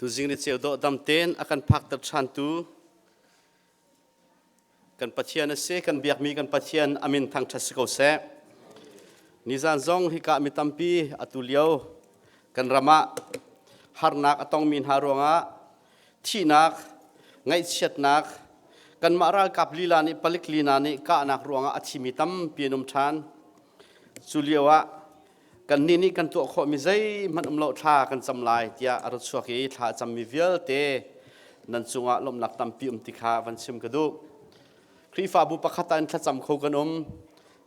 Tuzing ni ceu dawh dam tein a kan phakter ṭhantu kan Pathian a si, kan biakmi kan Pathian amin thangṭhat si ko seh. Nizan zong hika mi tampi atu lio kan ram ah harnak a tongmi hna ruangah thihnak, ngaihchiatnak, kanmah ralkap lila nih palik lina nih kahnak ruangah a thimi tampi an um ṭhan. Cu lio ah kannih nih kan tuah khawhmi zeihmanh um lo thla kan cam lai tiah a ra chuak i thla a cammi vialte nan cungah lawmhnak tampi um ti kha van chim ka duh. Khrihfabu pakhat ah in thlacam kho kan um,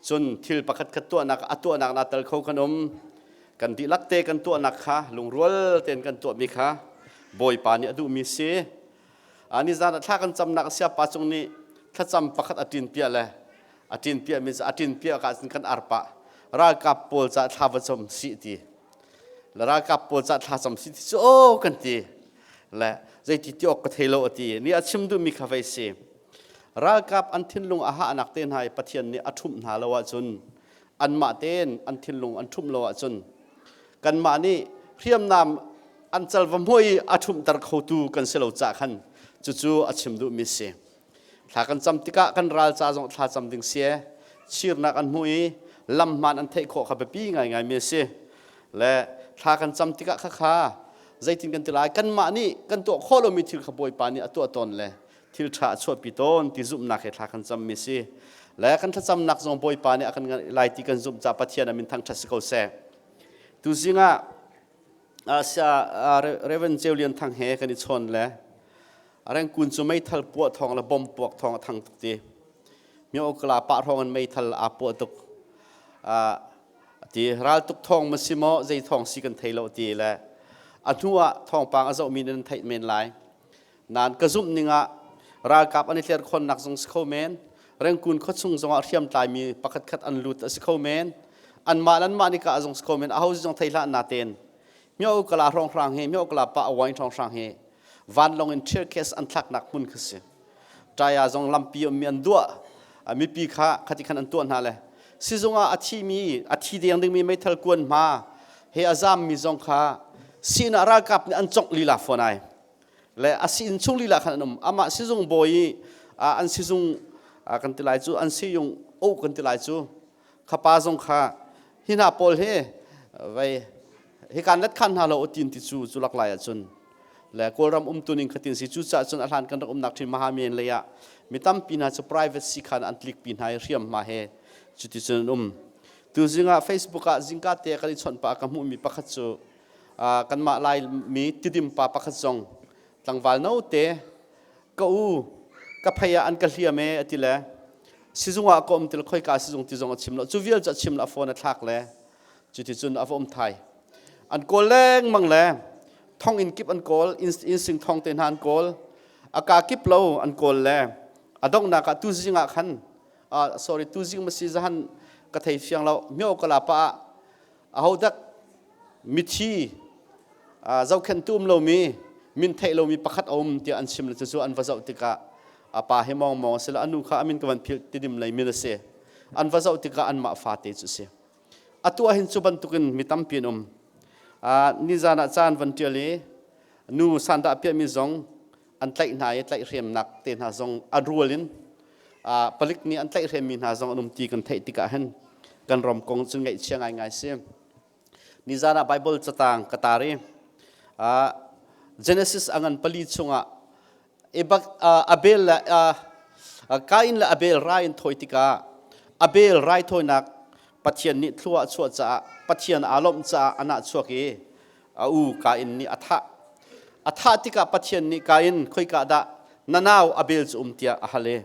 cun thil pakhat khat tuahnak a tuahnak naa tel kho kan um. Kan dihlak te kan tuahnak kha lungrual tein kan tuahmi kha Bawipa nih a duhmi si. Nizan ah thla kan camnak siapa cung nih thlacam pakhat a ṭin piah le a ṭin piah mi a ṭin piah ka cun kan arpah ralkap pawl ca thla va cam si ti le ralkap pawl ca thla cam si ti cu aw kan ti le zeiti ti awk ka thei lo a ti ni a chim duhmi kha vei si ralkap an thinlung a hahnak te hna i Pathian nih a ṭhumh hna lo ahcun anmah tein an thinlung an ṭhumh lo ahcun kanmah nih hriamnam an cal va hmuh i a ṭhumhter khotu kan si lo cah khan cucu a chim duhmi si. Thla kan cam tikah kan ral ca zong thla cam ding si chirnak an hmuh i lam hmaan an theih khawh kha biapi ngaingai mi a si. Le thla kan cam tikah khakha zeitin kan ti lai kanmah nih kan tuah khawh lomi thil kha Bawipa nih a tuah tawn le thil ṭha a chuahpi tawn ti zumhnak he thla kan cammi si. Le kan thlacamnak zong Bawipa nih a kan ngaih lai ti kan zumh caah Pathian a min thangṭhat si ko seh. Tuzing ah Reverend Ceu Lian Thang he kan i chawn le Rengkun cu meithal puah thawng le bom puak thawng a thang tuk ti. Myo kala pah hrawng in meithal aa puah tuk. Ti raltuk thawng ma si maw zei thawng si kan thei lo ti le a hnu ah thawngpang a zohmi nan theih men lai. Nan ka zumh ning ah ralkap an i tlerkhonnak zong si kho men. Rengkun khuachung zongah hriamtlai mi pakhat khat an lut a si kho men. Anmah anmah nih ka zong si kho men. Aho zong thei hlah na ten. Myo kala hrawng hrang hi myo kala pa awain hrawng hrang hi vanlawng in tear gas an thlaknak hmun kha si. Taya zong lampi ummi an duah. Mipi kha khati khan an tuah hna le sizung ah a thimi a thi deng dingmi meithal kuan hma he a zammi zong kha sin ah ralkap nih an congh lila fawn ai. Le a si inn chung lila khan an um. Amah sizung bawi i an sizung kan ti lai cu an siyung o kan ti lai cu khapa zong kha hi hna pawl hi vei hi kan let khan hna lo tin ti cu cu lak lai ahcun le kawlram um tuning khatin si cu caah cun a hlan kan rak umnak thin Mahamen lei ah mi tampi hna cu private si khan an tlik pi hna i hriam hma he cuti cun an um tuzing ah Facebook ah zingka te kan i chawnh pa ka hmuhmi pakhat cu kanmah lai mi tidim pa pakhat zong tlangval no te ka u ka phei ah an ka hliam e ati le sizung ah ka um til khoi ka sizung ti zong a chim lo cu vial cu a chim lo a phone a thlak le cuticun a va um thai an kawl lengmang le thong in kip an kawl in sing thong te hna an kawl a ka kip lo an kawl le a donghnak ah tuzing ah khan sorry tuzing ma si zahan ka thei fiang lo myo kala pa aho dak mithi zohkhenhtu um lomi min theih lomi pakhat a um tiah an chim le cucu an va zoh tikah a pa hi mawng mawng a si le a nu kha a min ka van philh tidim lei min a si an va zoh tikah anmah fate cu a si atu ah hin cu bantukin mi tampi an um nizan ah caan van ṭial i nu sandah piahmi zong an tlaih hna i tlaihhremnak te hna zong a rual in palik nih an tlaihhremmi hna zong an um ti kan theih tikah hin kan ram kong cu ngaihchia ngaingai si nizan ah Bible catang ka tar i Genesis a ngan pali chungah Abel le Kain le Abel rai in thawi tikah Abel raithawinak Pathian nih thlua a chuah caah Pathian aa lawmh caah a nah chuak i a u Kain nih a thah. A thah tikah Pathian nih Kain khoika dah na nau Abel cu um tiah a hal i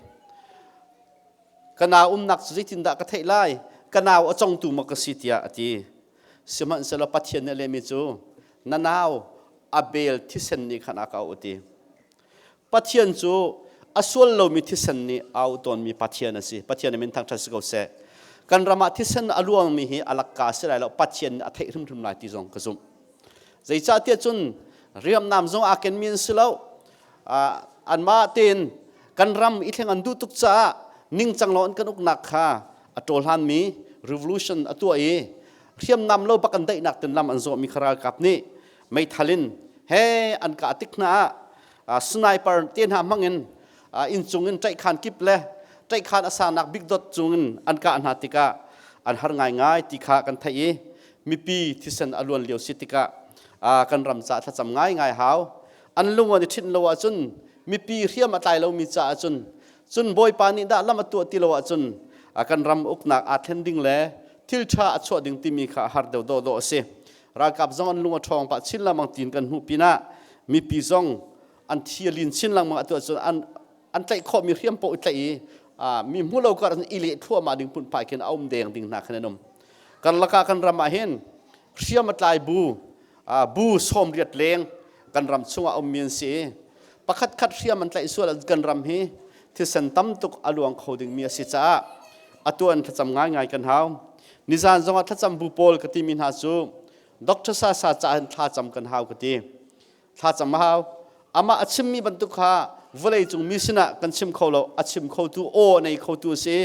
ka nau umnak cu zeitindah ka theih lai ka nau a congtu maw ka si tiah a ti. Sihmanhsehlaw Pathian nih a lehmi cu na nau Abel thisen nih khan a ka auh a ti. Pathian cu a sual lomi thisen nih a auh tawnmi Pathian a si. Pathian min thangṭhat si ko seh. Kan ram ah thisen a luangmi hi a lakka a si lai lo. Pathian nih a theih hrimhrim lai ti zong ka zumh. Zeicahtiah cun riamnam zong aa kenmi an si lo. Anmah tein kan ram i thleng an duh tuk caah ningcang lo an kan uknak kha a ṭawlhlanmi revolution a tuah i hriamnam lo bak an daihnak tin lam an zawhmi kha ralkap nih meithal in He an kah tik hna ah sniper te hna hmang in inn cung in ṭaihkhan kip le ṭaihkhan a sangnak bik dot cung in an kah hna tikah an har ngaingai ti kha kan theih i mipi thisen a luan lio si tikah kan ram caah thlacam ngaingai hau. An lung an i ṭhinh lo ahcun mipi hriam a tlai lomi caah cun cun Bawipa nih dah lam a tuah ti lo ahcun kan ram uknak aa thlen ding le thil ṭha a chuah ding timi kha a har deuh dawhdawh a si. Ralkap zong an lung a ṭhawng pah chin lengmang tiin kan hmuh pinah mipi zong an thi a lin chin lengmang atu ahcun an an tlaih khawhmi hriam paoh i tlaih i mi hmu lo kar i leh thluahmah ding phunphai khin a um deng ding hna khin an um. Karlak ah kan ram ah hin hriam a tlai bu bu 80 leng kan ram chungah ummi an si i pakhat khat hriam an tlaih sual kan ram hi thisen tam tuk a luang kho dingmi a si caah atu an thlacam ngaingai kan hau. Nizan zongah thlacam bu pawl ka timi hna cu Dr. Sasa caah hin thlacam kan hau ka ti. Thlacam a hau. Amah a chimmi bantuk kha vawleicung mi sinah kan chim kho lo. A chim khotu aw a nei khotu a si.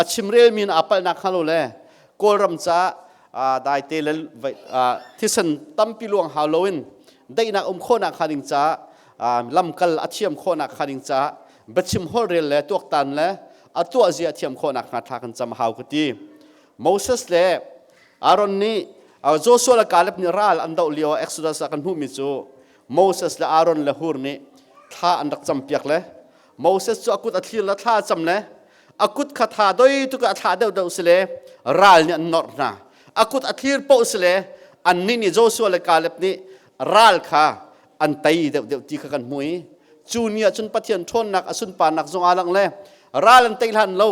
A chimrelmi in aa palhnak hnga lo le Kawlram caah daite le thisen tampi luang hau loin daihnak um khawhnak hnga ding caah lamkal a thiam khawhnak hnga ding caah biachim holhrel le tuaktan le a tuah zia a thiam khawhnak hnga thla kan cam a hau ka ti. Moses le Aaron nih Joshua le Caleb nih ral an doh lio Exodus ah kan hmuhmi cu Moses le Aaron le Hur nih thla an rak campiak le Moses cu a kut a thlir le thla a cam le a kut kha tha doi tuk a thla deuhdeuh si le ral nih an norh hna. A kut a thlir paoh si le annih nih Joshua le Caleb nih ral kha an tei deuhdeuh ti kha kan hmu i cu ni ah cun Pathian ṭhawnnak a sunparnak zong aa langh le ral an tei hlan lo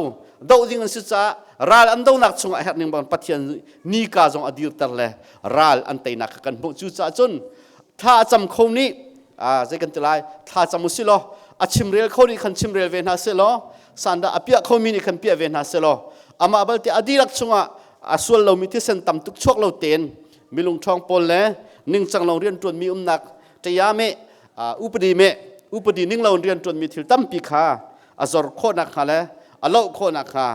doh ding an si caah ral an donak chungah herh ning bang Pathian nika zong a dirter le ral an teinak kha kan hmuh. Cucaah cun thla a cam kho nih zei kan ti lai, thla cam u si law a chimrel kho nih khan chimrel ve hna seh law sandah a piah khomi nih khan piah ve hna seh law amah balte a dihlak chungah a sual lomi thisen tam tuk chuak lo tein milung ṭhawng pawl le ningcang lo rianṭuanmi umnak ṭaya meh upadi meh upadi ning lo rianṭuanmi thil tampi kha a zor khawhnak hnga le a loh khawhnak hnga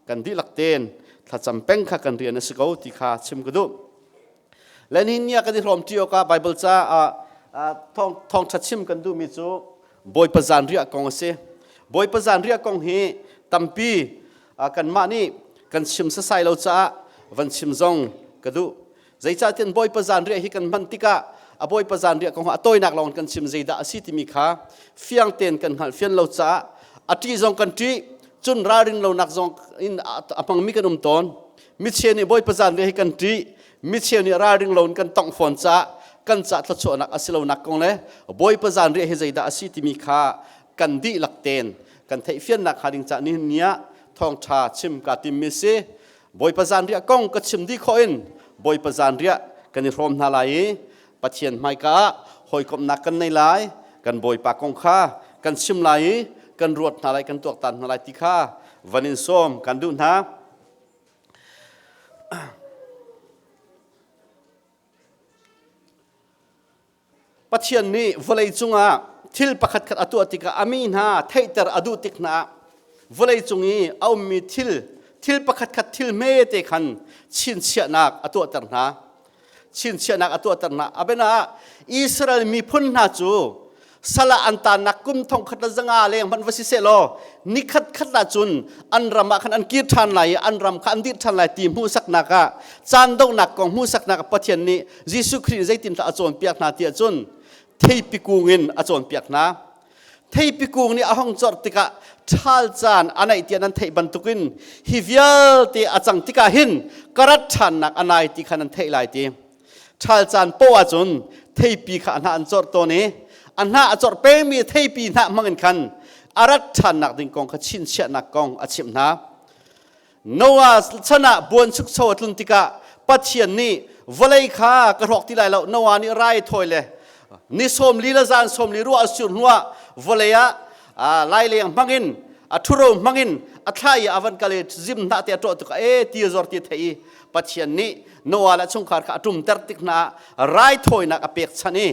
kan dihlak tein thlacam peng kha kan rian a si ko ti kha chim ka duh. Le nihin ni ah kan i hrawm ṭi awkah Baibal ca thawngṭha chim kan duhmi cu Bawipa zanriah kong a si. Bawipa zanriah kong hi tampi kanmah nih kan chim sasai lo caah van chim zong ka duh. Zeicahtiah Bawipa zanriah hi kan hman tikah a Bawipa zanriah kong a tawinak lawng kan chim zeidah a si timi kha fiang tein kan hngalh fian lo caah a ṭih zong kan ṭih, cun ralrin lonak zong in a hmangmi kan um tawn. Micheu nih Bawipa zanriah hi kan ṭih, micheu nih ralring loin kan tongh fawn caah kan cah thluachuahnak a si lonak kong le Bawipa zanriah hi zeidah a si timi kha kan dihlak tein kan theihfiannak hnga ding caah nihin ni ah thawngṭha chim kaa timmi si. Bawipa zanriah kong ka chim dih khawh in Bawipa zanriah kan i hrawm hna lai i Pathian hmaika ah hawikomhnak kan nei lai, kan Bawipa kong kha kan chim lai i kan ruat hna lai, kan tuaktan hna lai ti kha van in sawm kan duh hna. Pathian nih vawlei cungah thil pakhatkhat a tuah tikah a mi hna theihter a duh tik hna ah vawlei cung i a ummi thil thil pakhatkhat thil hmete khan chinchiahnak a tuahter hna. Chinchiahnak a tuahter hna. A biana ah Israel miphun hna cu sal ah an taannak kum 1500 leng hmanh va si seh law nikhat khat ah cun an ram ah khan an kir ṭhan lai i an ram kha an dirh ṭhan lai ti hmuhsaknak ah caan donghnak kong hmuhsaknak ah Pathian nih Jesuh Khrih zeitindah a cawnpiak hna tiah cun theipi kung in a cawnpiak hna. Theipi kung nih a hong corh tikah ṭhal caan a naih tiah nan theih bantukin hi vialte a cang tikah hin ka rat ṭhannak a nai ti kha nan theih lai ti. Ṭhal caan poah ahcun theipi kha a hnah an corh tawn i a hnah a corh pengmi theipi hnah hmangin khan a rat ṭhannak ding kong kha chinchiahnak kong a chimh hna. Noah chan ah buanchukcho a tlun tikah Pathian nih vawlei kha ka hrawk ti lai lo. Noah nih rai thawi le ni 40 le zan 40 ruah a sur hnuah vawlei ah laileng hmangin a ṭhuro hmangin a thla i a van kal i zim hnah te a ṭawh tuk e ti zor ti thei i Pathian nih Noah le chungkhar kha a ṭumter tik hna ah raithawinak a pekchanh i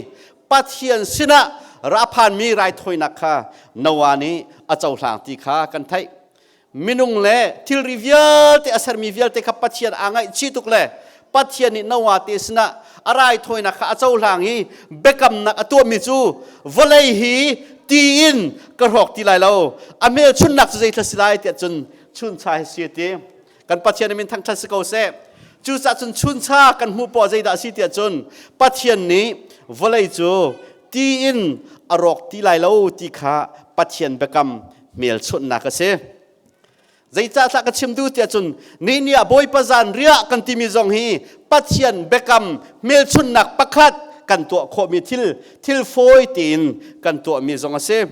Pathian sinah ra phanmi raithawinak kha Noah nih a cohlang ti kha kan theih. Minung le thilri vialte a sermi vialte kha Pathian aa ngaihchih tuk le Pathian nih Noah te sinah a raithawinak kha a cohlang i biakamnak a tuahmi cu vawlei hi ti in ka hrawk ti lai lo. A hmelchunhnak cu zeithla si lai tiah cun chuncha hi si ti. Kan Pathian min thangṭhat si ko seh. Cucaah cun chuncha kan hmuh poah zeidah a si tiah cun Pathian nih vawlei cu ti in a rawk ti lai lo ti kha Pathian biakam hmelchunhnak a si. Zeicah ka chim duh tiah cun ni ni ah Bawipa zan riah kan timi zong hi Pathian biakam hmelchunhnak pakhat kan tuah khawhmi thil thil fawi tein kan tuahmi zong a si.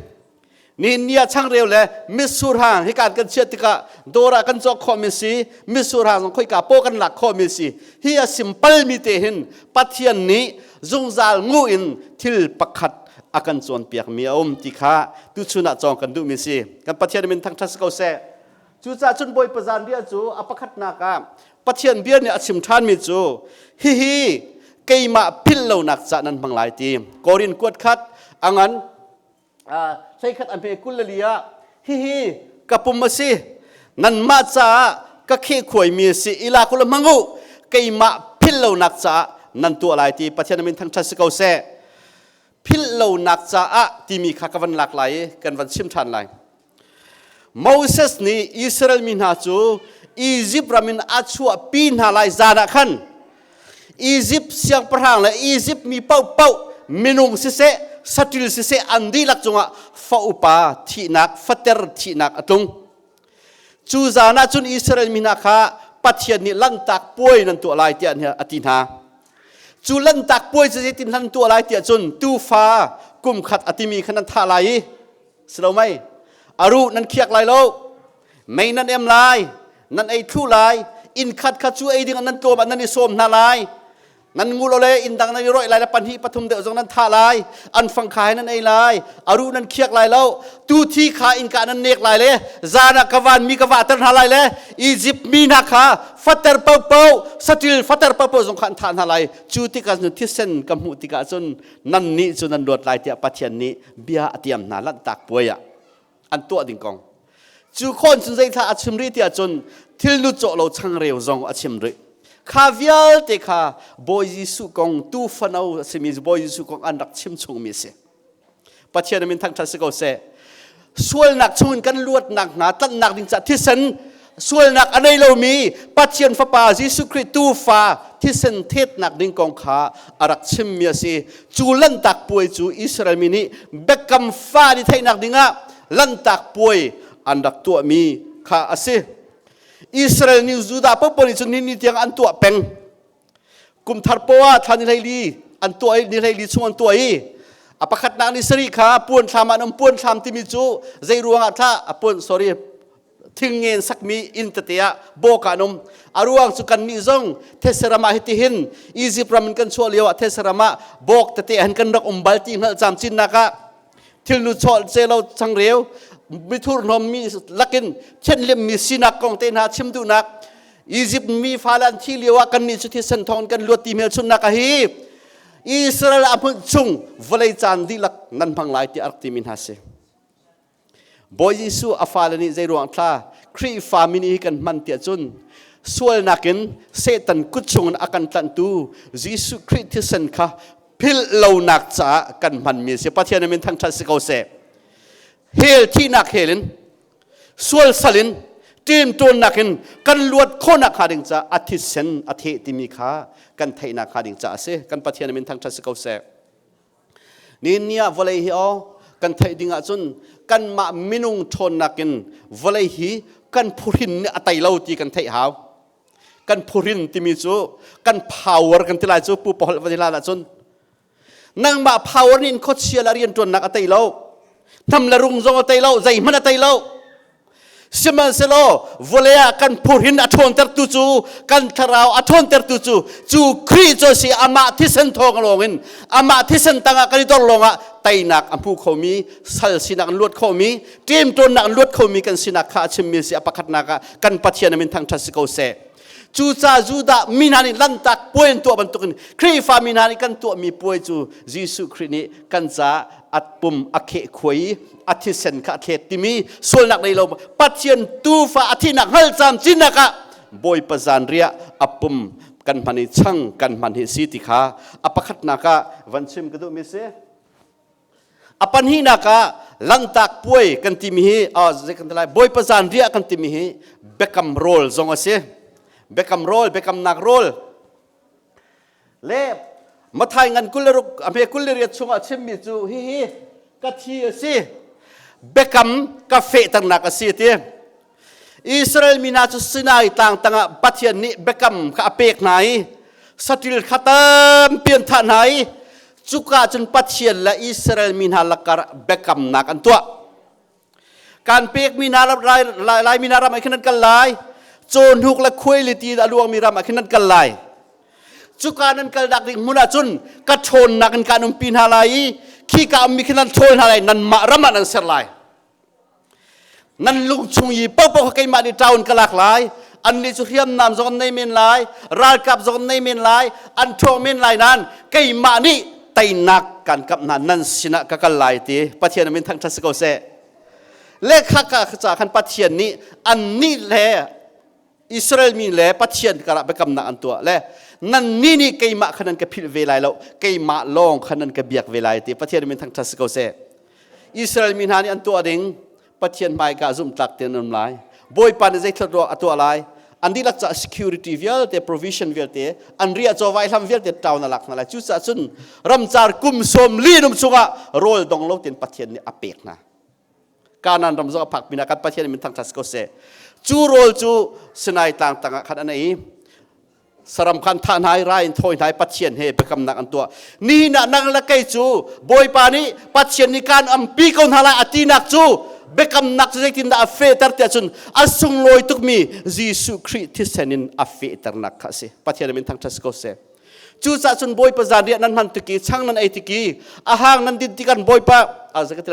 Ni ni ah changreu le mitsur hang hi kan kan chiat tikah dawr ah kan cawk khawhmi si, mitsur hang zong khoika paw kan lak khawhmi si. Hi a simpal mi te hin Pathian nih zungzal ngu in thil pakhat a kan cawnpiakmi a um ti kha tuchun ah cawng kan duhmi si. Kan Pathian min thangṭhat si ko seh. Cucaah cun Bawipa zan bia cu a pakhatnak ah Pathian bia nih a chim ṭhanmi cu hihi keimah philh lonak cah nan hmang lai ti. Korin kuat khat a ngan hleikhat a hme 24 ah hihi ka pum a si nanmah caah ka khehkhuaimi a si ila kul hmang u keimah philh lonak caah nan tuah lai ti Pathian min thangṭhat si ko seh. Philh lonak caah timi kha ka van lak lai i kan van chim ṭhan lai. Moses nih Israel mi hna cu Izipt ram in a chuahpi hna lai zan ah khan Izipt siangpahrang le Izipt mi paohpaoh minung siseh saṭil siseh an dihlak cungah fa upa thihnak fater thihnak a tlung. Cu zan ah cun Israel mi hna kha Pathian nih lanhtak puai nan tuah lai tiah a ti hna. Cu lanhtak puai cu zeitin nan tuah lai tiah cun tuufa kum khat a timi kha nan thah lai i si lo mei a ruh nan khiak lai lo mei nan em lai nan ei thlu lai inn khat kha cu ei ding nan tlawm ah nan i sawm hna lai nan ngul le inn dang nan i roih lai le pahnih pathum deuh zong nan thah lai an fang kha he nan ei lai a ruh nan khiak lai lo tu thi kha innka nan nek lai le zan ah ka van mi ka vahter hna lai le Egypt mi hna kha fater popo satil fater popo zong kha an thah hna lai cu tikah cun thisen ka hmuh tikah cun nan nih cu nan luat lai tiah Pathian nih bia a tiam hna lanhtak puai ah an tuah ding kong cu khawn cun zeithla a chim rih tiah cun thilnu cawh lo changreu zong a chim rih kha vialte kha Bawi Jesuh kong tu fano a simi Bawi Jesuh kong an rak chim chungmi a si Pathian min thangṭhat si ko seh sualnak chungin kan luatnak hnga tlanhnak ding caah thisen sualnak a nei lomi Pathian Fapa Jesuh Khrih tuufa thisen thetnak ding kong kha a rak chimmi a si. Cu lanhtak puai cu Israel mi nih biakam fa ni theihnak dingah lanhtak puai an rak tuahmi kha a si. Israel nih Judah paohpaoh nih cun ni ni tiang an tuah peng. Kum thar poah thla ni hleili an tuah i ni hleili chung an tuah i a pakhatnak ni sarih kha puan thlam ah an um puan thlam timi cu zei ruangah thla a puan sorry thingngen sakmi inn tete ah bawk ah an um a ruang cu kannih zong Thesseram ah hitihin Egypt ram in kan chuah lio ah Thesseram ah bawk tete han kan rak um bal ti hngalh camcinnak ah thilnu chawh celo changreu mithur hnawm mi lakin thianhlim mi sinak kong te hna chim duhnak Egypt mi fale an thi lio ah kannih cu thisen thawng kan luat ti hmelchunhnak a hi Israel a hmunh chung vawlei caan dihlak nan hmang lai ti a rak timi hna si Bawi Jesuh a fale nih zeiruang thla Khrihfa mi nih hi kan hman tiah cun sualnak in Satan kut chungin a kan tlanhtu Jesuh Khrih thisen kha philh lonak caah kan hmanmi a si. Pathian min thangṭhat si ko seh. Hell thihnak hell in sual sal in ṭemṭawnnak in kan luat khawhnak hnga ding caah a thisen a theh timi kha kan theihnak hnga ding caah a si. Kan Pathian min thangṭhat si ko seh. Nihin ni ah vawlei hi aw kan theih ding ahcun kanmah minung ṭhawnnak in vawlei hi kan phuhrin nih a tei lo ti kan theih hau. Kan phuhrin timi cu kan power kan ti lai cu pu paholh van i hlan ahcun nangmah power nih khuachia le rianṭuannak a tei lo. Hnam le rung zong a tei lo, zeihmanh a tei lo. Sihmanhsehlaw vawlei ah kan phurhin a ṭhawntertu cu kan thlarau a ṭhawntertu cu cu Khrih cu a si amah thisen thawng lawngin amah thisen tangah kan i dor lawngah teinak a hmu khomi sal sinak in luat khomi ṭemṭawnnak in luat khomi kan sinak kha a chimmi a si a pakhatnak ah kan Pathian min thangṭhat si ko seh. Cucaah Judah mi hna nih lanhtak puai an tuah bantukin Khrihfa mi hna nih kan tuahmi puai cu Jesuh Khrih nih kan caah a pum a kheh khuai i a thisen kha a thlet timi sualnak nei lo Pathian tuufa a thihnak hngal camcinnak ah Bawipa zanriah a pum kan hman i chang kan hman hi si ti kha a pakhatnak ah van chim ka duhmi si. A pahnihnak ah Lanhtak puai kan timi hi zei kan ti lai Bawipa zanriah kan timi hi biakam rawl zong a si. Biakam rawl, biakamnak rawl. Le Mathai ngan 26 a hme 28 chungah chimmi cu hihi ka thi a si. Biakam ka fehternak a si ti. Israel mi hna cu Sinai tlang tangah Pathian nih biakam kha a pek hna i saṭil kha tampi an thah hna i cuka cun Pathian le Israel mi hna lakar biakamnak an tuah. Kan pekmi hna Laimi hna ram ah khin an kal lai. Cawhnuk le khuailiti a luangmi ram ah khin an kal lai. Cuka nan kalnak ding hmun ah cun ka ṭhawnnak in kaan umpi hna lai i khika ummi khin nan ṭhawl hna lai nanmah ram ah nan ser lai. Nan lung chung i paohpaoh kha keimah nih ṭaun ka lak lai. Annih cu hriamnam zong an nei men lai, ralkap zong an nei men lai, an ṭhawng men lai nain keimah nih teinak kan kamh hna nan sinah ka kal lai ti Pathian min thangṭhat si ko seh. Le kha ka ca khan Pathian nih annih le Israel mi le Pathian karah biakamnak an tuah le nannih nih keimah kha nan ka philh ve lai lo keimah lawng kha nan ka biak ve lai ti Pathian min thangṭhat si ko seh. Israel mi hna nih an tuah ding Pathian hmaika zumhtlak tein an um lai. Bawipa nih zeitluk ruah a tuah lai. An dihlak caah security vialte, provision vialte, an riah cawvai hlam vialte town a lak hna lai. Cucaah cun ramcar kum sawm li num chungah rawl dong lo tein Pathian nih a pek hna. Kanaan ram zong a phak pinah kan Pathian min thangṭhat si ko seh. Cu rawl cu Sinai tlang tangah khan an ei. Saram khan thah hna i ra in thawi hna i Pathian he biakamnak an tuah. Nihin ah nang le kei cu Bawipa nih Pathian nih kaan ampi ko hna lai a tinak cu biakamnak cu zeitindah a fehter tiah cun a sunglawi tukmi Jesuh Khrih thisen in a fehternak kha a si. Pathian min thangṭhat si ko seh. Cucaah cun Bawipa zanriah nan hman tik i chang nan ei tik i a hang nan din tikah Bawipa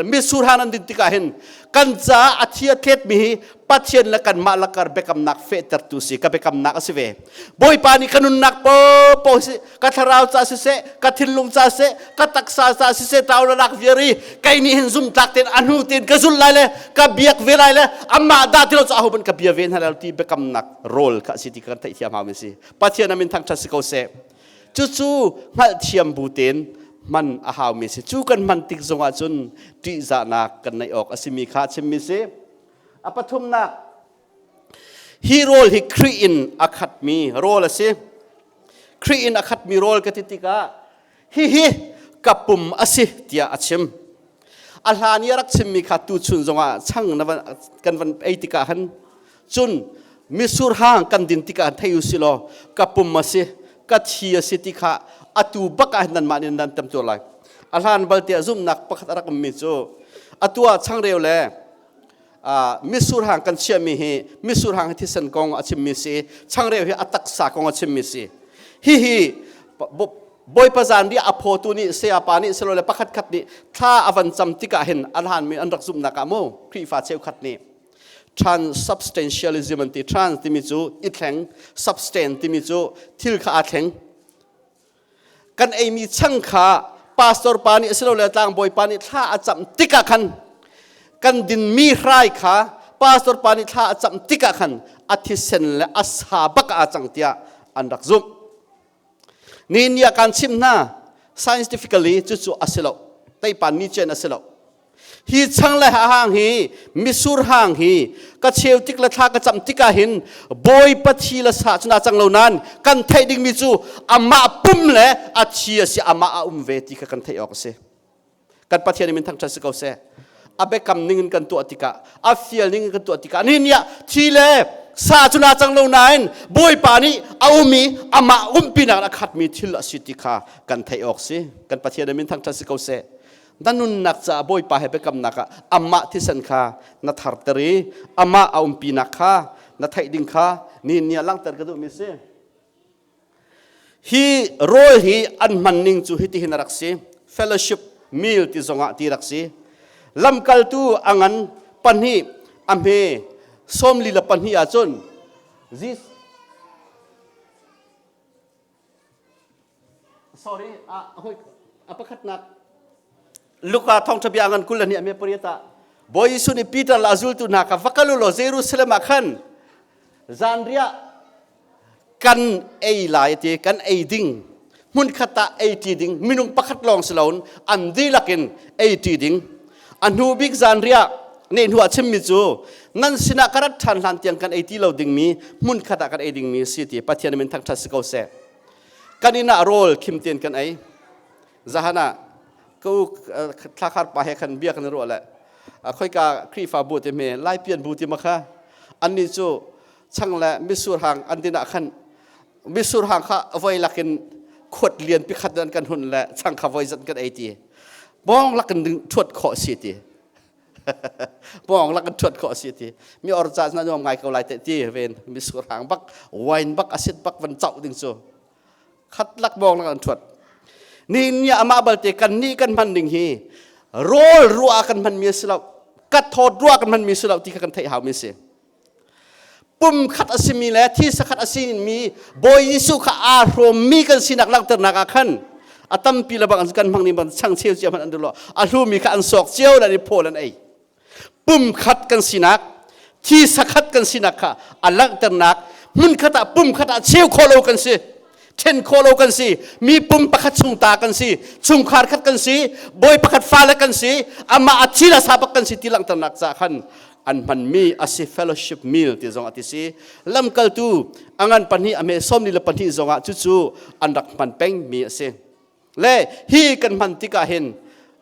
mitsur hang nan din tikah hin kan caah a thi a thletmi hi Pathian le kanmah lakar biakamnak fehtertu si ka biakamnak a si ve. Bawipa nih ka nunnak popo si ka thlarau ca siseh ka thinlung ca siseh ka taksa ca siseh ṭau le lak viar i kei nih hin zumtlak tein a hnu tein ka zulh lai le ka biak ve lai le amah dah ti lo cu aho hmanh ka bia ve hna lai lo ti biakamnak rawl kha a si ti kan theihthiam hau mi si. Pathian a min thangṭhat si ko seh. Cucu hngalhthiam bu tein hman a haumi si. Cu kan hman tik zongah cun ṭihzahnak kan neih awk a simi kha chimmi si. A pathumnak, hi rawl hi Khrih in a khatmi rawl a si. Khrih in a khatmi rawl ka ti tikah hihi ka pum a si tiah a chim. A hlan i a rak chimmi kha tuchun zongah chang na van, kan van ei tikah han cun mitsur hang kan din tikah thei u si law ka pum a si ka thi a si ti kha atu bak ah nanmah nih nan tam tur lai. A hlan balte ah zumhnak pakhat a rak ummi cu atu ah changreu le mitsur hang kan chiahmi hi mitsur hang hi thisen kong a chimmi si changreu hi a taksa kong a chimmi si. Hihi Bawipa zanriah a phawtu nih sayapa nih silole pakhat khat nih thla a van cam tikah hin a hlanmi an rak zumhnak ah mu Khrihfa cheukhat nih transubstantialism an ti trans timi cu i thleng substan timi cu thil kha aa thleng kan eimi chang kha pastor pa nih asilole tlangbawi pa nih thla a cam tikah khan kan dinmi hrai kha pastor pa nih thla a cam tikah khan a thisen le a sa bak aa cang tiah an rak zumh Ni ni ah kan chimh hna scientifically cucu a si lo teipan ni cen a si lo hi chang le hang hi misur hang hi ka cheu tik le thla ka cam tikah hin bawipa thi le sa cu na cang lo nan kan theih dingmi cu amah pum le a thi a si amah a um ve ti kha kan theih awk a si Kan Pathian min thangṭhat si ko seh. A biakam ning in kan tuah tikah, a fial ning in kan tuah tikah, ni ni ah thi le sa cu naa cang lo nain Bawipa nih a um i amah umpinak a khatmi thil a si ti kha kan theih awk si. Kan Pathian min thangṭhat si ko seh. Na nunnak caah Bawipa he biakamnak ah amah thisen kha na tharter i amah a umpinak kha na theih ding kha ni ni ah langhter ka duhmi si. Hi rawl hi an hman ning cu hitihin a rak si. Fellowship meal ti zongah ti rak si. Lamkaltu a ngan pahnih a hme 42 ahcun Jesus sorry a a pakhatnak Luka thawngṭha bia ngan 22 a me pariat ah Bawi Jesuh nih Peter le a zultu hna kha va kal u law Jerusalem ah khan zanriah. Kan ei lai ti kan ei ding hmunkhat ah ei ṭi ding minung pakhat lawng si loin an dihlak in ei ṭi ding. A hnu bik zanriah ne hnu ah chimmi cu nan sinah ka rat ṭhan hlan tiang kan ei ti lo dingmi hmunkhat ah kan ei dingmi si ti Pathian min thangṭhat si ko seh. Kan inn ah rawl khim tein kan ei. Zahan ah ka u thlakhar pa he khan bia kan i ruah le khoika Khrihfabu ti hme Laipian bu ti ma kha annih cu chang le mitsur hang an din ah khan mitsur hang kha voi lakin khuat lian pi khat an kan hun le chang kha voi zat kan ei ti bong lakin thuat khawh si ti bong lakin thuat khawh si ti mi or cha na nuam ngai ko lai te ti ven mitsur hang bak wine bak asit bak van chau ding cu khat lak bong lak an thuat ni ni amah balte kan ni kan hman ding hi rawl ruah kan hman mi si lo kat thawt ruah kan hman mi si lo ti kha kan theih hau mi si pum khat a simi le thisa khat a simi Bawi Jesuh kha aa hrawmmi kan sinak langhternak ah khan a tampi le bang kan hmang ning bang changcheu cia hmanh an duh lo a hlumi kha an sawk cio le an i phawl an ei pum khat kan sinak thisa khat kan sinak kha a langhternak hmun khat ah pum khat ah cheu khawh lo kan si then khawh lo kan si mi pum pakhat chung ta kan si chungkhar khat kan si bawi pakhat fale kan si amah a thi la sa bak kan si ti langhternak ca khan an hmanmi a si. Fellowship meal ti zong a ti si. Lamkaltu a ngan pahnih a me 42 zong ah cucu an rak hman pengmi a si. Le hi kan hman tikah hin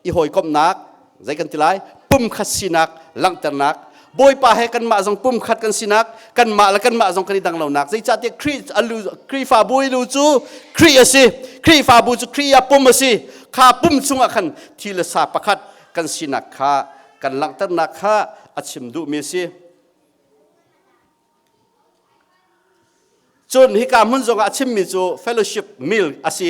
i hawikomhnak zei kan ti lai, pumkhat sinak langhternak, Bawipa he kanmah zong pumkhat kan sinak, kanmah le kanmah zong kan i dang lonak. Zeicahtiah Khrih Khrihfabu i lu cu Khrih a si, Khrihfabu cu Khrih a pum a si. Kha pum chungah khan thi le sa pakhat kan sinak kha kan langhternak kha a chim duhmi a si. Cun hika hmun zongah a chimmi cu fellowship meal a si.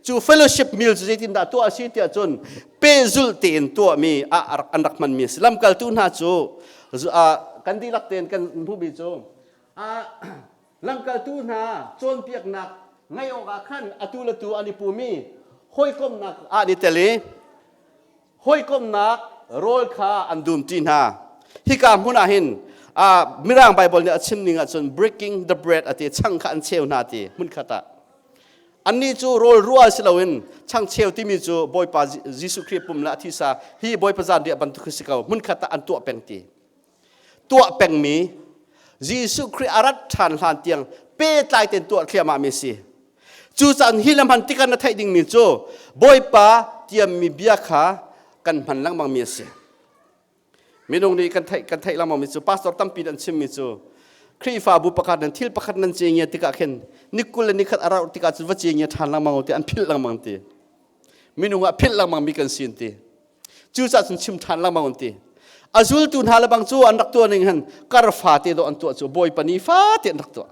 Cu fellowship meal cu zeitindah tuah a si tiah cun pehzulh tein tuahmi ah an rak hmanmi a si. Lamkaltu hna cu kan dihlak tein kan hmuhmi cu lamkaltu hna cawnpiaknak ngaih awkah khan atu le tu an i pumi hawikomhnak ah an i tel i hawikomhnak rawl kha an dumṭi hna. Hika hmun ah hin Mirang Bible nih a chim ning ahcun breaking the bread a ti, chang kha an cheu hna ti hmunkhat ah. Annih cu rawl rual si loin chang cheu timi cu Bawipa Jesuh Khrih pum le a thisa hi Bawipa zanriah bantuk si ko, hmunkhat ah an tuah peng ti. Tuah pengmi Jesuh Khrih a rat ṭhan hlan tiang pehtlai tein tuah thliahmahmi si. Cucaah hi le hman tikah na theih dingmi cu Bawipa tiammi bia kha kan hman lengmangmi a si. Minung nih kan theih kan theih lengmangmi cu pastor tampi an chimmi cu Khrihfabu pakhat nan thil pakhat nan ce ngia tikah khin ni 20 le ni khat a rauh tikah cun va ce ngia ṭhan lengmang ti an philh lengmang ti. Minung ah philh lengmangmi kan si ti. Cucaah cun chim ṭhan lengmang an ti. A zultu hna le bang cu an rak tuah ning hin kar fate dawh an tuah cu Bawipa ni fate an rak tuah.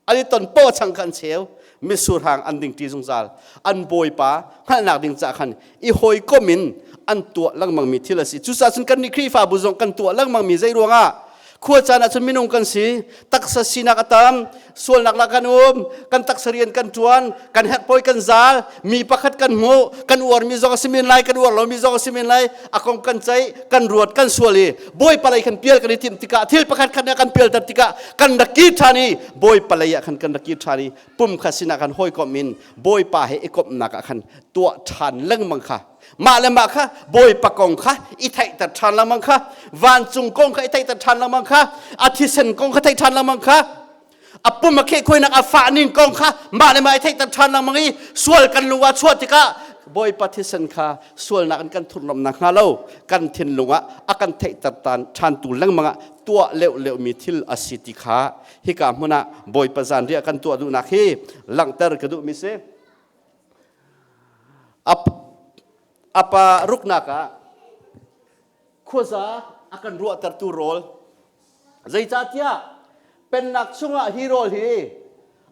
An i ton paw chang kha an cheu, mitsur hang an ding ṭi zungzal. An Bawipa hngalhnak ding caah khan i hawikom in an tuah lengmangmi thil a si. Cucaah cun kannih Khrihfabu zong kan tuah lengmangmi zei ruangah khua caan ahcun minung kan si, taksa sinak a tam, sualnak lah kan um, kan taksa rian kan ṭuan, kan herhpawi kan zal, mi pakhat kan hmuh, kan uarmi zong a si men lai, kan uar lomi zong a si men lai, a kong kan ceih, kan ruat, kan sual i Bawipa lei khan pial kan i timh tikah thil pakhat khat nih a kan pialter tikah kan rak kir ṭhan i Bawipa lei ah khan kan rak kir ṭhan i pum kha sinah khan hawikomh in Bawipa he i komhnak ah khan tuah ṭhan lengmang kha mah le mah kha Bawipa kong kha i theihter ṭhan lengmang kha vancung kong kha i theihter ṭhan lengmang kha a thisen kong kha theih ṭhan lengmang kha a pum a khehkhuainak a fah ning kong kha mah le mah i theihter ṭhan lengmang i sual kan lung ah chuah tikah Bawipa thisen kha sualnak in kan thurhnawmnak hnga lo kan thinlung ah a kan theihter ṭhantu lengmang ah tuah leuh mi thil a si ti kha hika hmun ah Bawipa zanriah kan tuah duhnak hi langhter ka duhmi si. Apa ruknak ah khuaza a kan ruahtertu rawl. Zeicahtiah pennak chungah hi rawl hi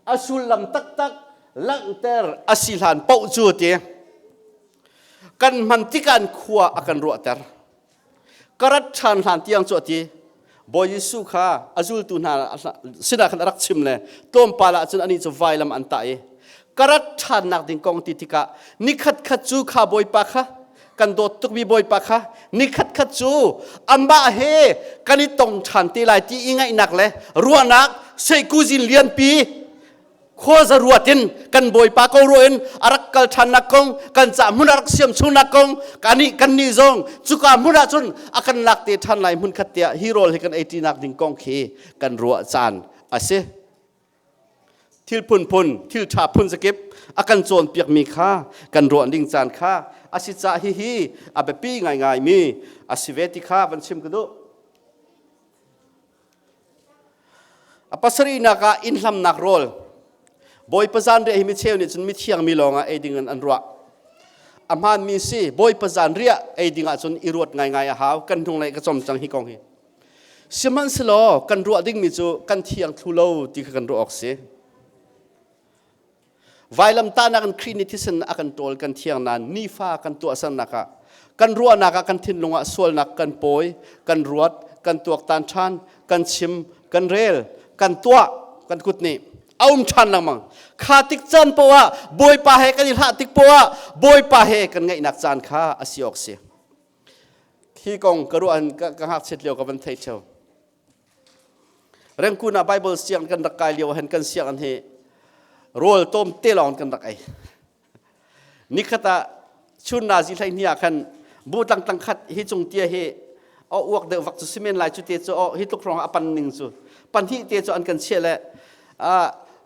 a sullam taktak langhter a si hlan paoh cu ti kan hman tikah khua a kan ruahter. Ka rat ṭhan hlan tiang cu a ti. Bawi Jesuh kha a zultu hna sinah khan a rak chim le tlawmpal ah cun anih cu vailam an tah i ka rat ṭhannak ding kong ti tikah nikhat khat cu kha Bawipa kha kan dawt tukmi Bawipa kha nikhat khat cu amah he kan i tong ṭhan te lai ti i ngaihnak le ruahnak seikuzin lianpi. Khuaza ruat in kan Bawipa ko ruah in a rak kal ṭhannak kong, kan ca hmun a rak siam chungnak kong, kan kan nih zong cuka hmun ah cun a kan lak te ṭhan lai hmun khat tiah hi rawl hi kan ei ṭinak ding kong khi kan ruah caan a si. Thil phunphun, thil ṭha phun zakip a kan cawnpiakmi kha kan ruah ding caan kha a si cah hihi a biapi ngaingaimi a si ve ti kha van chim ka duh. A pasarihnak ah inn hlamnak rawl. Bawipa zanriah hi micheu nih cun mithiang mi lawngah ei ding in an ruah. A hmaanmi si Bawipa zanriah ei ding ahcun i ruat ngaingai a hau. Kan hnunglei ka com cang hi kong hi. Sihmanhsehlaw kan ruah dingmi cu kan thiang thlu lo ti kha kan ruah awk si. Vailamtahnak in Khrih nih thisen a kan ṭawl kan thiang nain nifa kan tuahsernak ah kan ruahnak ah kan thinlung ah sualnak kan pawi, kan ruat, kan tuaktan ṭhan, kan chim, kan rel, kan tuah, kan kut nih a um ṭhan lengmang. Kha tik caan poah ah Bawipa he kan i hlah tik poah ah Bawipa he kan ngaihnak caan kha a si awk si. Hi kong ka ruah in ka ngakchiat lio ka van thei ṭheo. Rengkun ah Bible siang kan rak kai lio han kan siang hi rawl tom te lawng kan rak ei. Nikhat ah chun nazi hlei hni ah khan bu tlang tlang khat hi cung tia hi o uak deuh vak cu simen lai cu te cu o hi tluk rong a pan ning cu pan hi te cu an kan chia le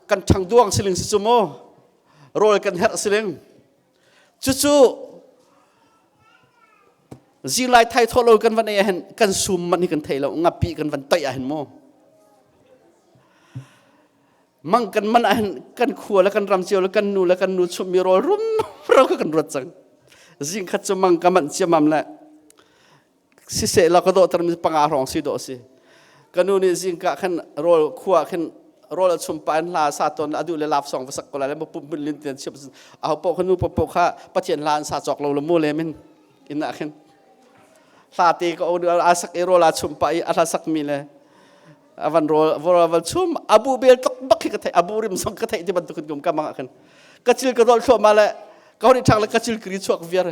kan ṭhang duang siling si cu mu rawl kan herh siling Cucu zinglai thai thawh lo kan van ei ahhin kan sum man hi kan thei lo ngapi kan van toih ahhin mu mang kan man ahhin kan khua le kan ram cio le kan nu le kan nu chummi rawl rum ro ka kan ruat cang zing khat cu mang ka manh ciamam le siseh la ka dawhter mi panga hrawng si dawh si ka nu nih zingka khan rawl khua khin rawl a chum pa in hla sa ton a duh le lap song va sak ko lai le pum mun lin tian chim a ho po nu po po kha pathian hla an sa chok lo le mu le min in ah khin hla te ka o a sak i rawl a chum pa i a hla sak mi le avan rawl rawl van chum abu bel tok bak khi ka thei abu rim song ka thei ti bantuk kum ka mang ah khin ka chil ka dol thluah ma le ka hori thang le ka chil kri chuak viar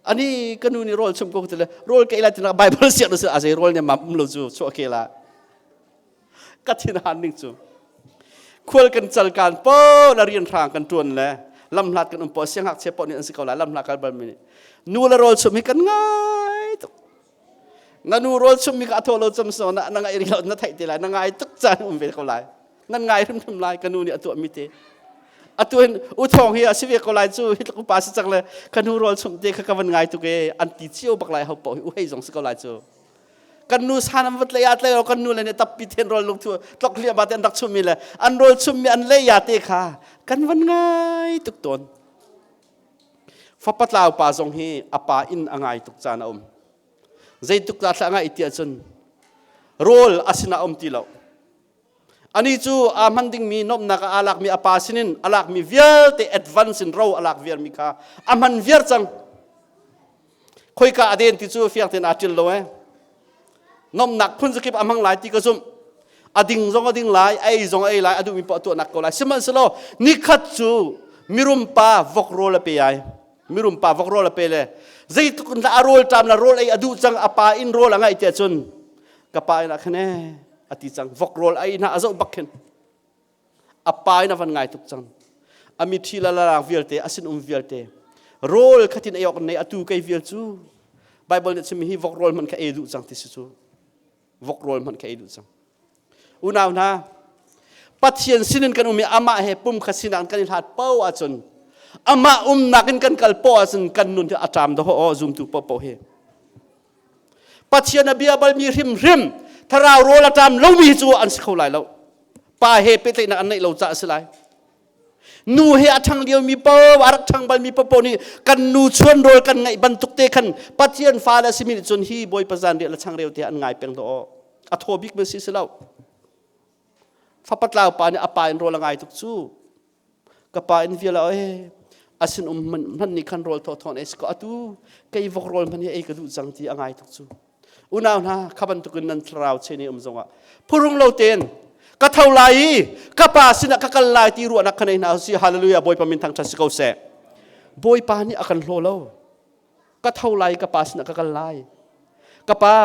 ani ka nu nih rawl chum ko tile rawl ke ila tina bible siak na a zei rawl ne mam um lo cu chuah ke la ka thin han ning cu khual kan chal kan po la rian hrang kan tuan le lamhlat kan um po siangak che po ni an si ko la lamhla kal bal mi nu la rawl chum hi kan ngai tuk na nu rawl chum mi ka tho lo chum so na na ngai ri lo na theih te lai na ngai tuk caan um ve ko lai nan ngai hrimhrim lai ka nu nih a tuah mi te atu hin u thong hi a si ve ko lai cu hi tluk upa si cang le ka nu rawl chum te kha ka van ngai tuk e an ti cio bak lai ho po hi u hei zong si ko lai cu kan nu san an vat lei a tlei kan nu le nih tappi then rawl lungthu tlok hliam ba te an rak chum mi le an rawl chum mi an lei ya te kha kan van ngai tuk tawn Fapa tlau pa zong hi a pa inn a ngai tuk caan a um. Zeituk dah thla ngai ti ahcun rawl a sinah um ti lo. Ani cu aa hman dingmi nomnak ah aa lakmi a pa sinin a lakmi vialte advance in ro a lak viarmi kha a hman viar cang. Khoika a den ti cu fiang tein aa ṭil lo eh. Nomnak phun zakip a hmang lai ti ka zumh. A ding zong a ding lai, a ei zong a ei lai, a duhmi poah tuahnak ko lai. Sihmanhsehlaw nikhat cu mirum pa vok rawl a pe ai. Mirum pa vok rawl a pe le zeitluk in a rawl ṭam la rawl ei a duh cang a pa in rawl a ngaih tiah cun ka pa in ah khan eh a ti cang vok rawl a ei hna a zoh bak khin a pa in a van ngai tuk cang a mithi la larang vialte a sin um vialte rawl khatin ei awk nei atu kei vial cu Bible nih chimmi hi vok rawl hmanh kha ei duh cang ti si cu vok rawl hmanh kha ei duh cang unau hna Pathian sinin kan um i amah he pum kha sinak kan i hlat po ahcun amah umnak in kan kal po ahcun kan nun hi a ṭam daw aw zumtu popo hi Pathian a bia balmi hrimhrim thlarau rawl a ṭam lomi cu an si kho lai lo pa he pehtlaihnak an neih lo caah a si lai nu he a ṭhang liomi po a rak ṭhang balmi popo nih kan nu chuan rawl kan ngaih bantuk te khan Pathian fale a simi nih cun hi Bawipa zanriah le changreu te an ngai peng daw a thaw bik man si si lo fapa tlau pa nih a pa in rawl a ngai tuk cu ka pa in vial e asin um hman nih khan rawl thaw thawn ei ko atu kei vok rawl hman hi ei ka duh cang ti a ngai tuk cu unau hna kha bantukin nan thlarau che ni um zongah phurung lo ten ka tho lai i ka pa sinah ka kal lai ti ruahnak kha nei hna si hallelujah bawipa min thangṭhat si ko seh bawipa nih a kan hlaw lo ka tho lai ka pa sinah ka kal lai ka pa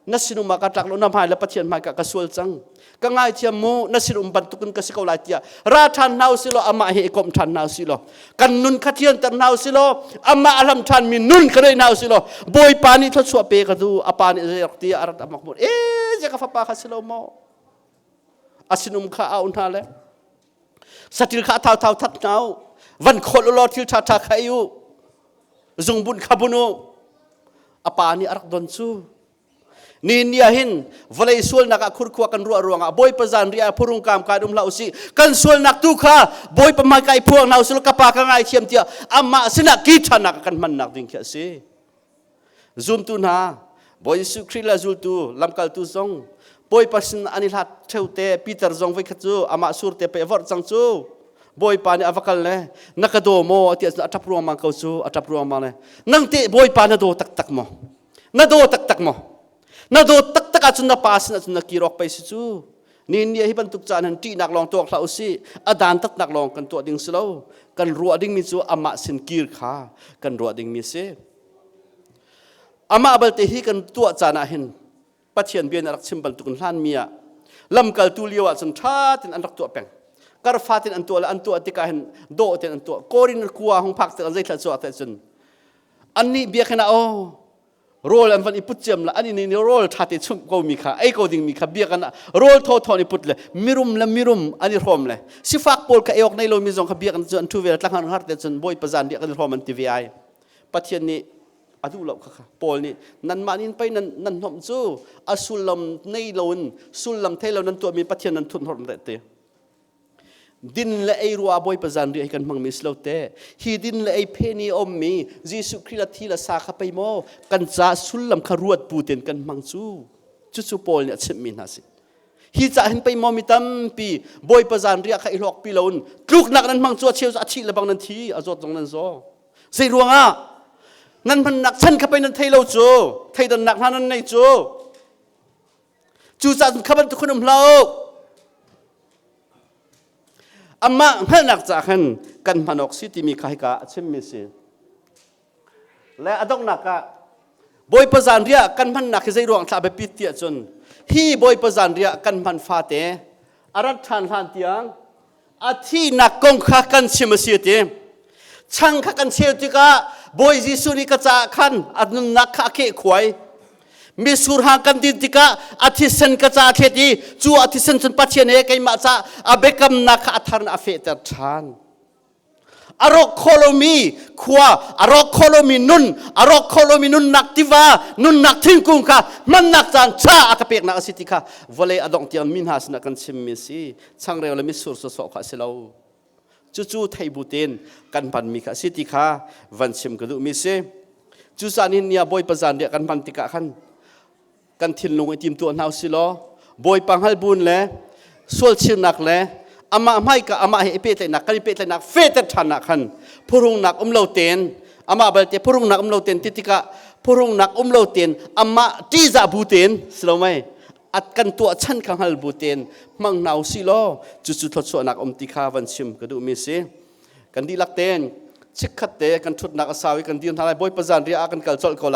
Na sinum ah ka tlak lo, na hmai le Pathian hmai ka ka sual cang, ka ngaithiam mu, na sinum bantukin ka si ko lai tiah ra ṭhan hna usih law, amah he i komh ṭhan hna usih law, kan nun kha thianter hna usih law, amah a hlam ṭhan mi nun kha nei hna usih law, Bawipa nih thluachuah pe ka du. A pa nih zei rak ti a rat amak mu e je ka fapa kha si lo maw? A sinum kha a hna le satil kha thau thau that hna u, van khol u law thil ṭha ṭha kha ei u, zungbun kha bun u. A pa nih a rak don cu. Ni ni ah hin vawlei sualnak ah khurkhua kan ruah ruangah Bawipa zan ri ah phurung kam kai um hlah usih. Kan sualnak tu kha Bawipa hmai kai phuang hna usih, ka pa ka ngaithiam tiah amah sinah ki ṭhanak kan hmannak ding khi a si. Zumtu hna, Bawi Jesuh Khrih le zultu lamkaltu zong Bawipa sin an i hlat ṭheu te. Peter zong voikhat cu amah sur te pe vorh cang cu. Bawipa nih a va kal le, na ka daw maw tiah a ṭap ruangmang ko cu. A ṭap ruangmang le, nang teh Bawipa na daw taktak maw? Na daw taktak maw? Na daw taktak ahcun na pa sin ahcun na kir awk pei si cu. Ni ni hi bantuk caan han ṭihnak lawng tuak hlah usih. A dan taknak lawng kan tuah ding si lo. Kan ruah dingmi cu amah sin kir kha kan ruah dingmi si. Amah balte hi kan tuah caan ah hin Pathian bia nih a rak chim bantukin hlanmi ah lamkaltu lio ah cun ṭha tein an rak tuah peng. Karfa tein an tuah le an tuah tikah hin dawh tein an tuah. Korin khua hung phak tikah zeithla chuah te cun annih biakinn ah aw rawl an van i put ciam la. An inn i rawl ṭha te chumh ko mi kha, ei ko ding mi kha, biakinn ah rawl thaw thaw i put le mirum le mirum an i hrawm le sifak pawl kha ei awk nei lomi zong kha biakinn cu an ṭhu ve le tlanghan har te cun Bawipa zan riah kan i hrawm an ti ve ai. Pathian nih a duh lo kha. Paul nih, nanmah nin pei nan nan hnomh cu, a sullam nei loin, sullam thei lo nan tuahmi Pathian nan thun horm te. Din le ei rua Bawipa zan riah hi kan hmangmi si lo te. Hi din le ei phe ni ummi Jesuh Khrih la thi la sa kha pei maw kan ca sullam kha ruat bu ten kan hmang cu. Cucu Paul nih a chimhmi hna si. Hi ca hin pei maw mi tampi Bawipa zan riah kha i hlawk pi loin tluknak nan hmang cu. A cheu cu a thih le bang nan thi, a zawt zong nan zaw. Zei ruangah? Nan hmannak chan kha pei nan thei lo cu, theidannak hna nan nei cu. Cucaah cun kha bantuk khan um hlah u. Amah hngalhnak ca khan kan hman awk si timi kha hika a chimmi si. Le a donghnak ah Bawipa zanriah kan hmannak hi zei ruang thlah biapit tiah cun, hi Bawipa zanriah kan hman fate a rat ṭhan hlan tiang a thihnak kong kha kan chim a si ti. Chang kha kan cheu tikah Bawi Jesuh nih ka caah khan a nunnak kha a kheh khuai. Mitsur hang kan din tikah a thisen ka ca thlet i cu a thisen cun Pathian he keimah ca a biakamnak kha a thar in a fehter ṭhan. A rawk kho lomi khua, a rawk kho lomi nun, a rawk kho lomi nunnak tiva, nunnak thingkung kha hmannak caan ṭha a ka peknak a si ti kha vawlei a dongh tiang mi hna sinah kan chimmi a si. Changreu le mitsur sawsawh kha a si lo. Cucu thei bu tein kan hmanmi kha a si ti kha van chim ka duhmi si. Cucaah nihin ni ah Bawipa zanriah kan hman tikah khan kan thinlung i timtuah hna usih law, Bawipa hngal bun le sualchirnak le amah hmaika amah he i pehtlaihnak, kan i pehtlaihnak fehter ṭhan ah khan phuhrungnak um lo tein, amah balte phuhrungnak um lo tein ti tikah, phuhrungnak um lo tein, amah ṭihzah bu tein si lo mei, at kan tuah chan kha hngal bu tein hmang hna usih law, cucu thluachuahnak um ti kha van chim ka duhmi si. Kan dihlak tein chikkhat te kan ṭhutnak a sau i kan dir hna lai. Bawipa zanriah ah kan kal colh ko lai.